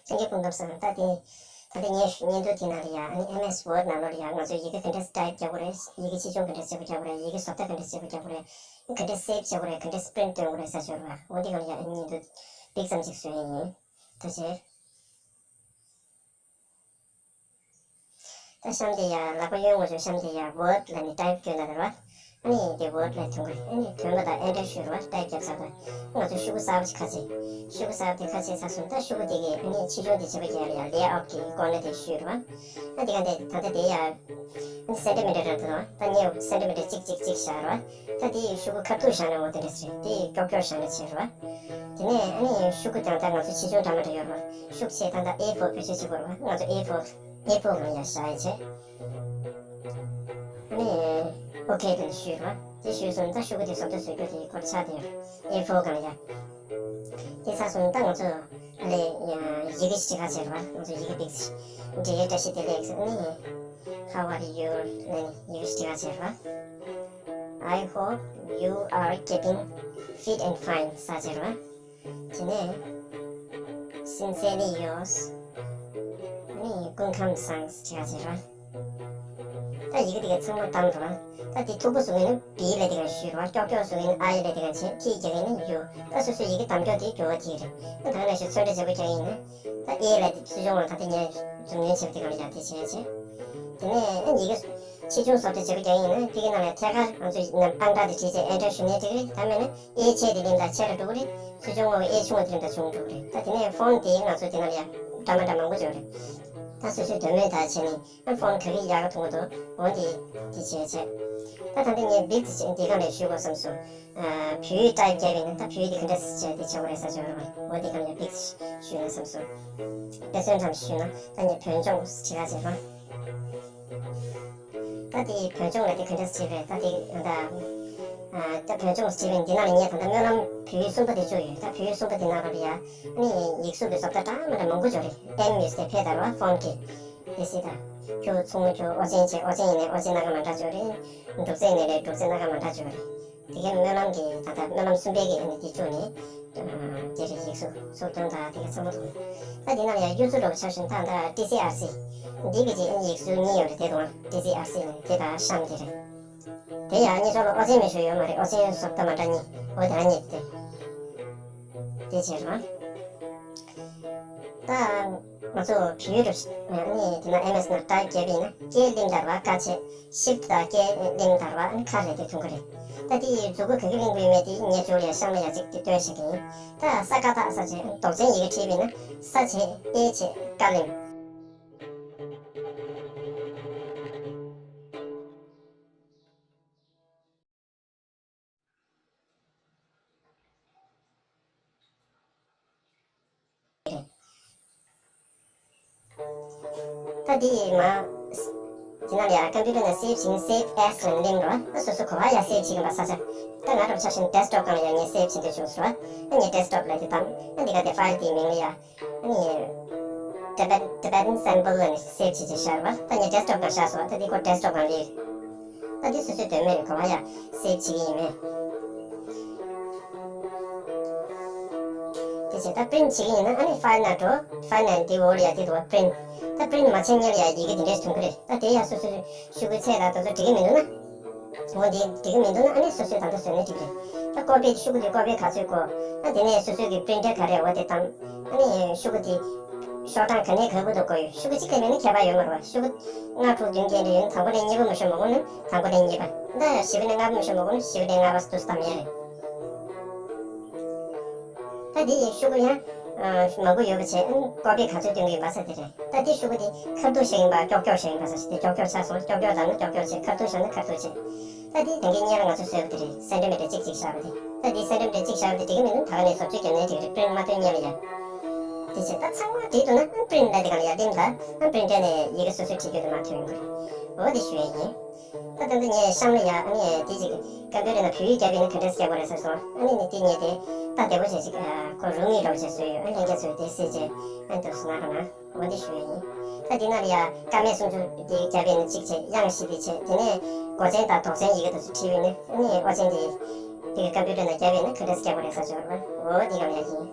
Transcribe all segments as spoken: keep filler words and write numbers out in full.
ལྷན་རྒྱས་སྐུ་ཁམས་བཟང་། ད་དེ་ད་ལྟ་ངས་བརྙན་ཐུང་དེ་ནང་ལ་ཡ་ཨ་ནི་ཨེམ་ཨེས་ཝརཌ་ནང་ལོགས་ལ་ཡ་ང་ཚོས་ཡི་གེ་ག་འདྲས་ཊའིབ་རྒྱག་དགོས་རེད། ཡི་གེ་ཆེ་ཆུང་ག་འདྲས་བྱས་པ་རྒྱག་དགོས་རེད། ཡི་གེ་བཟོ་ལྟ་ག་འདྲས་བྱས་པ་རྒྱག་དགོས་རེད། ག་འདྲས་སེབ་བྱེད་དགོས་རེད། ག་འདྲས་པི་རིན་ཊི་སྟོན་དགོས་རེད་ཟེར་ཡོད་རེད་བ། འོ་འདི་སྒང་ལ་ཡ་ཨ་ནི་བརྙན་ཐུང་བིག་ཙམ་ཅིག་བཟོས་ཡིན། ཐུགས་རྗེ་ཆེ། ད་གཤམ་དེ་ཡ་ལག་པ་གཡོན་ངོས་སུ་གཤམ་དེ་ཡ་ཝརཌ་ལབ་ནས་ཊའིབ་བསྐྱོན་ན་རེད་བ། ཨ་ནི་དེ་ཝརཌ་ལབ་ཐོན་གི་རེད། ཨ་ནི་ཐོན་པ་དང་ཨེན་ཊར་གཞུ་རེད་བ། ཊའིབ་བརྒྱབ་ཚར་དང་ང་ཚོ་ཤོག་གུ་གསར་པ་ཅིག་ཁ་ཕྱེ། ཤོག་གུ་གསར་པ་དེ་ཁ་ཕྱེ་ཚར་སོང་། ད་ཤོག་གུ་དེ་གི་ཨ་ནི་ཆེ་ཆུང་དེ་བྱེད་པ་རྒྱག་ཡ་ལ་ཡ་ལེ་ཨའུཊ་གི་ཀོར་ནར་དེ་གཞུས་རེད་བ། ཨ་དེ་ག་དེ་ད་ལྟ་དེ་ཡ་ཨ་ནི་སེན་ཊི་མི་ཊར་རེད་དོ། ད་ངས་སེན་ཊི་མི་ཊར་གཅིག་གཅིག་གཅིག་བཞག་རེད་བ། ད་དེ་ཤོག་གུ་ཁ་ཐུག་བཞག་ན་འོ་དེ་འདྲས་རེད། དེ་ཀྱོག་ཀྱོག་བཞག་ན་བྱས་རེད་བ། དེ་ནས་ཨ་ནི་ཤོག་གུ་དང་ད་ང་ཚོ་ཆེ་ཆུང་འདྲ་མི་འདྲ་ཡོད་རེད་བ། ཤོག་ཆེ་ད་ད་ཨེ་ཕོར་བེད་སྤྱོད་བྱེད་དགོས་རེད་བ། ང་ཚོ་ཨེ་ཕོར་ཨེ་ཕོར་སྒང་ལ་ཡ་བཞག་ཡ་བྱས། ཨ་ནི་ཨོ་ཁེ་དེ་འདྲ་གཞུས་རེད་བ། དེ་གཞུས་སོང་ད་ཤོག་གུ་དེ་བཟོ་ལྟ་བཟོ་རྒྱུ་དེ་སྐོར་ཆགས་བསྡད་ཡོད་རེད། ཨེ་ཕོར་སྒང་ལ་ཡ། དེ་ཚར་སོང་ད་ང་ཚོ་ཨ་ལས་ཡ་ཡི་གེ་ཞིག་བྲིས་ཁ་བྱས་རེད་བ། ང་ཚོ་ཡི་གེ་བིག་ཅིག་འབྲི་ཡའི་བཀྲ་ཤིས་བདེ་ལེགས་ཟེར། ཨ་ནི་How are you ལབ་ནས་ཡི་གེ་ཞིག་བྲིས་ཁ་བྱས་རེད་བ། I hope you are keeping fit and fine ཟེར་བྱས་རེད་བ། དེ་ནས་Sincerely yours ཨ་ནི་སྐུ་ཁམས་བཟང་ཟེར་བྱས་རེད་བ། ད་ཡི་གེ་དེ་ག་ཚང་མ་བདམས་རེད་བ། ད་དེ་མཐུག་པོ་བཟོ་གི་ཡིན་ན་བི་ལབ་དེ་ག་གཞུས་རེད་བ། ཀྱོག་ཀྱོག་བཟོ་གི་ཡིན་ན་ཨའི་ལབ་དེ་ག་བྱས། ཐིག་རྒྱག་གི་ཡིན་ན་ཡུ། ད་སོ་སོའི་ཡི་གེ་བདམས་ཕྱོགས་དེའི་འགྱུར་བ་དེ་རེད། ད་ད་ག་ནང་བཞིན་ཚོན་ཁྲ་བྱེད་པོ་རྒྱག་གི་ཡིན་ན་ད་ཨེ་ལབ་དེ་སྲིད་སྐྱོང་འོག་ད་ལྟ་ངས་འཛུབ་གནོན་བྱས་པ་དེ་ག་ལ་ཡ་དེ་བྱས་བྱས། དེ་ནས་ཨ་ཡི་གེ་ཆེ་ཆུང་བཟོ་ལྟ་བྱེད་པོ་རྒྱག་གི་ཡིན་ན་དེ་གི་ནང་ལ་ཐད་ཀར་ང་ཚོ་ནམ་ཨང་གྲངས་དེ་བྲིས་བྱས་ཨེན་ཊར་གཞུས་ནའི་འགྲིག་གི་རེད། ད་མེད་ན་ཨེ་ཆེ་དེ་ལེན་ད་ཆེ་རུ་འགྲོ་གི་རེད། སྲིད་སྐྱོང་འོག་གི་ཨེ་ཆུང་བ་དེ་ལེན་ད་ཆུང་འགྲོ་གི་རེད། ད་དེ་ནས་ཕོན་ཊི་དེ་ང་ཚོ་དེ་ནང་ལ་ཡ་འདྲ་མི་འདྲ་མང་པོ་ཡོད་རེད། ད་སོ་སོའི་འདོད་མོས་ལྟར་བྱས་ནས་ཨ་ཕོན་ཊི་ག་གི་ཡག་ག་མཐོང་གི་འདུག་འོ་འདི་འདི་བྱས་བྱས། ད་ད་ལྟ་ངས་བིག་ཙམ་འདི་སྒང་ལ་གཞུས་དགོས་བསམ་སོང་། ཨ་བོད་ཡིག་ཊའིབ་རྒྱག་པ་ཡིན་ན་ད་བོད་ཡིག་འདི་ག་འདྲ་བྱས་ཏེ་བྱེད་དགོས་རེད་ཟེར་བྱས་པ་རེད་བ། འོ་འདི་སྒང་ལ་བིག་ཙམ་གཞུས་ན་བསམ་སོང་། དཔེ་མཚོན་ཙམ་གཞུས་ན་ད་ངས་བོད་ལྗོངས་བྲིས་ཁ་བྱས་རེད་བ། ད་དེ་བོད་ལྗོངས་ལབ་དེ་ག་འདྲ་བྲིས་པ་རེད། ད་དེ་ད་ཨ་ད་བོད་ལྗོངས་བྲིས་པ་ཡིན་འདི་ནང་ལ་ངས་ད་ལྟ་སྨོན་ལམ་བོད་ཡིག་གསུམ་པ་དེ་བཅུག་ཡོད། ད་བོད་ཡིག་གསུམ་པ་དེ་ནང་ལ་ཡ་ཨ་ནི་ཡིག་གཟུགས་ཀྱི་བཟོ་ལྟ་འདྲ་མི་འདྲ་མང་པོ་ཡོད་རེད། ཨེམ་ཡོད་ཟེར་ཕེབས་ད་རེད་བ། ཕོན་ཊི་གི་དེ་སྲིད་ད་ཁྱོད་ཆུང་ངུ་ཁྱོད་ཨོ་ཅན་བྱས། ཨོ་ཅན་ཡིན་ནའི་ཨོ་ཅན་སྣ་ཁ་མ་འདྲ་ཅིག་ཡོད་རེད། འབྲུག་རྩེ་ཡིན་ནའི་ལས་འབྲུག་རྩེ་སྣ་ཁ་མ་འདྲ་ཅིག་ཡོད་རེད། དེ་གའི་སྨོན་ལམ་གྱི་ད་ལྟ་སྨོན་ལམ་གསུམ་པའི་གི་ཨ་ནི་དེ་བཅུག་ནས་དེ་རེད། ཡིག་གཟུགས་ཚུར་སྟོན་དང་དེ་གའི་ཚང་མ་མཐོང་། ད་དེ་ནང་ལ་ཡ་གཡུ་མཚོ་འདྲ་པོ་ཆ་བཞག་ན་ད་ད་ཊི་སི་ཨར་སི་འདི་གི་ཅིག་ཨ་ནི་ཡིག་གཟུགས་གཉིས་ཡོད་རེད། དེ་དང་ཊི་སི་ཨར་སི་ནས་དེ་དང་གཤམ་དེ་རེད། དེ་ཡང་གཉིས་ཆོག་ལ་ཨོ་ཅན་མེད་ཤོ་ཡོད་མ་རེད། ཨོ་ཅན་བཟོ་ལྟ་མ་འདྲ་གཉིས་འོ་དེ་རང་གཉིས་དེ་དེ་བྱས་རོགས། ད་ང་ཚོ་བོད་རུ་ནི་དེ་ན་ཨེམ་ཨེས་ནང་ཊའིབ་བརྒྱབ་པ་ཡིན་ན་ཀེ་ལིམ་དར་བ་ཀ་ཆེ་ཤིབ་དང་ཀེ་ལིམ་དར་བ་ནི་ཁ་རེ་དེ་ཐུང་གི་རེད། ད་དེ་ཡི་མཛུབ་གུ་ག་གི་ལིང་གུ་ཡོད་མེད་དེ་ངས་ཅུང་ལ་ཡ་གཤམ་ལ་ཡ་གཅིག་དེ་སྟོན་ཤེས་ཀྱི་ཡིན། ད་ས་ཀ་ད་ས་ཆེ་འདོགས་ཅན་ཡི་གེ་བྲིས་པ་ཡིན་ན་ས་ཆེ་ཨེ་ཆེ་ཀ་ལིམ། ད་འདི་མ། དེ་ནང་ལ་ཡ་ཀམ་པུ་ཊར་ནང་སེབ་བྱེད་ཀྱི་སེབ་ཨེས་ལབ་ནས་གླེང་རོགས། ད་སོ་སོ་ག་པར་ཡ་སེབ་བྱེད་ཀྱི་ཡིན་པ་ས་ཆ། ད་ང་རང་ཆ་བཞག་ན་ཌེ་སི་ཊོབ་སྒང་ལ་ཡ་ངས་སེབ་བྱེད་འདོད་བྱུང་ཟེར་བ། ད་ངས་ཌེ་སི་ཊོབ་ལབ་དེ་བདམས། ད་འདི་ག་དེ་ཕའིལ་དེའི་མིང་ལ་ཡ། ཨ་ནི། Tibetan Tibetan Symbol ལབ་ནས་སེབ་བྱེད་ཅེས་བཞག་པ། ད་ངས་ཌེ་སི་ཊོབ་སྒང་བཞག་སོང་བ། ད་འདི་ཁོ་ཌེ་སི་ཊོབ་སྒང་སླེབས། ད་འདི་སོ་སོའི་འདོད་མོས་རེད། ག་པར་ཡ་སེབ་བྱེད་ཀྱི་ཡིན་མིན། དེ་བྱས་ད་པི་རིན་ཊི་བྱེད་ཀྱི་ཡིན་ན་ཨ་ནི་ཕའིལ་ནང་འགྲོ། ཕའིལ་ནང་འདི་འོག་ལ་ཡ་འདི་འདུག་བ། པི་རིན་ཊི། ད་པི་རིན་ཊི་མ་བྱས་སྔོན་ལ་ཡ་ཡི་གེ་འདི་འདྲས་ཐོན་གྱི་རེད། ད་དེ་ཡ་སོ་སོའི་ཤོག་གུའི་ཚད་དང་དེ་ཚོ་འགྲིག་གི་མི་འདུག་ན། འོ་འདི་འགྲིག་གི་མི་འདུག་ན་ཨ་ནི་སོ་སོས་ད་ལྟ་བཟོས་ན་འགྲིག་གི་རེད། ད་ཀོ་པི་ཤོག་གུ་འདི་ཀོ་པི་ག་ཚོད་དགོས། ཨ་དེ་ནས་སོ་སོའི་གི་པི་རིན་ཊར་ག་རེ་འོ་དེ་བདམས། ཨ་ནི་ཤོག་གུ་འདི་ཤོག་གྲངས་ག་ནས་ག་བར་དུ་དགོས་ཡོད། ཤོག་གུ་གཅིག་ལས་མེད་ན་ཁྱད་པར་ཡོད་མ་རེད་བ། ཤོག་གུ་ལྔ་དྲུག་བདུན་བརྒྱད་འདྲ་ཡོད་ན་དང་པོ་ནས་གཉིས་པ་མ་ཤོར་མ་དགོས་ན་དང་པོ་ནས་གཉིས་པ། ད་བཞི་པ་ནས་ལྔ་པ་མ་ཤོར་མ་དགོས་ན་བཞི་པ་ནས་ལྔ་པ་དུས་སུ་བདམས་ཡས་རེད། ད་འདི་ཡི་ཤོག་གུ་ཡང་མང་པོ་ཡོད་པ་བྱས། ཀོ་པི་ག་ཚོད་སྟོན་གྱི་ཡིན་པ་ས་དེ་རེད། ད་འདི་ཤོག་གུ་འདི་ཁ་ཐུག་བཞག་ཡིན་པ་ཀྱོག་ཀྱོག་བཞག་ཡིན་པ་ས་ཞིག་དེ་ཀྱོག་ཀྱོག་ཆགས་སོང་། ཀྱོག་ཀྱོག་བཞག་ན་ཀྱོག་ཀྱོག་བྱས། ཁ་ཐུག་བཞག་ན་ཁ་ཐུག་བྱས། ད་འདི་དེང་གི་སྔོན་ལ་ང་ཚོས་བཟོས་པ་དེ་རེད། སེན་ཊི་མི་ཊར་གཅིག་གཅིག་བཞག་པ་དེ། ད་འདི་སེན་ཊི་མི་ཊར་གཅིག་བཞག་པ་དེ་འགྲིག་གི་མི་འདུག་ད་ག་ནས་བཟོ་བཅོས་བརྒྱབ་ནའི་འགྲིག་གི་རེད། པི་རིན་ཊི་མ་བཏོན་སྔོན་ལ་ཡ། དེ་བྱས་ད་ཚང་མ་འགྲིག་འདུག་ན་པི་རིན་ཊི་ལབ་དེ་སྒང་ལ་ཡ་ལིམ་ད་པི་རིན་ཊར་ནས་ཡི་གེ་སོ་སོའི་བྲིས་རྒྱུ་དེ་མར་ཐོན་ཡོང་གི་རེད། འོ་དེ་ཞུ་ཡས་ཡིན། ད་ད་ལྟ་ངས་གཤམ་ལ་ཡ་ཨ་ནི་དེ་ཅིག་ཀམ་པུ་ཊར་ནང་བོད་ཡིག་བརྒྱབ་པ་ཡིན་ན་ག་འདྲས་རྒྱག་དགོས་རེད་ཟེར་སོང་། ཨ་ནི་དེ་ངས་དེ་ད་བདེ་པོ་བྱས་ཅིག་ཁོ་རུ་མིག་རོགས་བྱས་བཟོས་ཡོད། ཨ་ལྷན་རྒྱས་ཚོས་དེ་གཟིགས་བྱས་ཨ་འདུག་སེ་གནང་རོགས་གནང་། འོ་འདི་ཞུ་ཡས་ཡིན། ད་འདི་ནང་ལ་ཡ་ཀ་མད་སུམ་ཅུ་དེ་བརྒྱབ་པ་ཡིན་ན་གཅིག་བྱས། དབྱངས་བཞི་དེ་བྱས། དེ་ནས་མགོ་ཅན་དང་དོག་ཅན་ཡི་གེ་དེ་ཚོ་བྲིས་པ་ཡིན་ན་ཨ་ནི་ཨོ་ཅན་དེ་དེ་གི་ཀམ་པུ་ཊར་ནང་བརྒྱབ་པ་ཡིན་ན་ག་འདྲས་རྒྱག་དགོས་རེད་ཟེར་བྱས་པ་རེད་བ། འོ་འདི་གང་ཡ་ཡིན།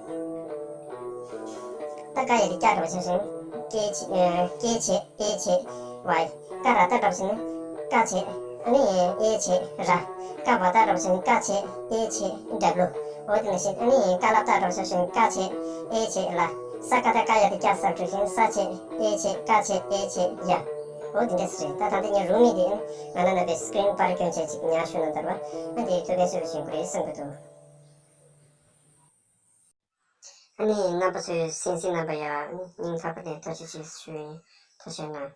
ད་ ད་ཀ་ཡ་དེ་ཀྱ་འདྲ་བོ་བྱས་ཤིང་། ཀེ་བྱས། ཨེ། ཀེ་བྱས། ཨེ་བྱས། ཝའི། ཀ་ར་བཏགས་འདྲ་བོ་བྱས་ན། ཀ་བྱས། ཨ་ནི་ཨེ་བྱས། ར། ཀ་བ་བཏགས་འདྲ་བོ་བྱས་ན། ཀ་བྱས། ཨེ་བྱས། ཌབ་ལུ། འོ་དེ་ནང་བཞིན་ཨ་ནི་ཀ་ལ་བཏགས་འདྲ་བོ་བྱས་ཤིང་། ཀ་བྱས། ཨེ་བྱས། ལ། ས་ཀ་བཏགས་ཀ་ཡ་དེ་ཀྱ་ས་བྲིས་ཤིང་། ས་བྱས། ཨེ་བྱས། ཀ་བྱས། ཨེ་བྱས། ཡ། འོ་དེ་འདྲས་རེད། ད་ད་ལྟ་ངས་རུང་མི་དེ་ང་རང་རྣམ་པའི་སི་ཀི་རིན་པར་སྐྱོན་བྱས་ཅིག་ཉར་ཞུ་གནང་དར་བ། ཨ་དེ་ཐུགས་ཕན་གསོས་པ་བྱིན་དགོས་རེད་བསམ་གྱི་འདུག་ཨ་ནི་རྣམ་པ་ཚོས་གསན་གཟིགས་གནང་བ་ཡ་སྙིང་ཐག་པ་ནས་ཐུགས་རྗེ་ཆེ་ཞུ་ཡིན། ཐུགས་རྗེ་གནང་།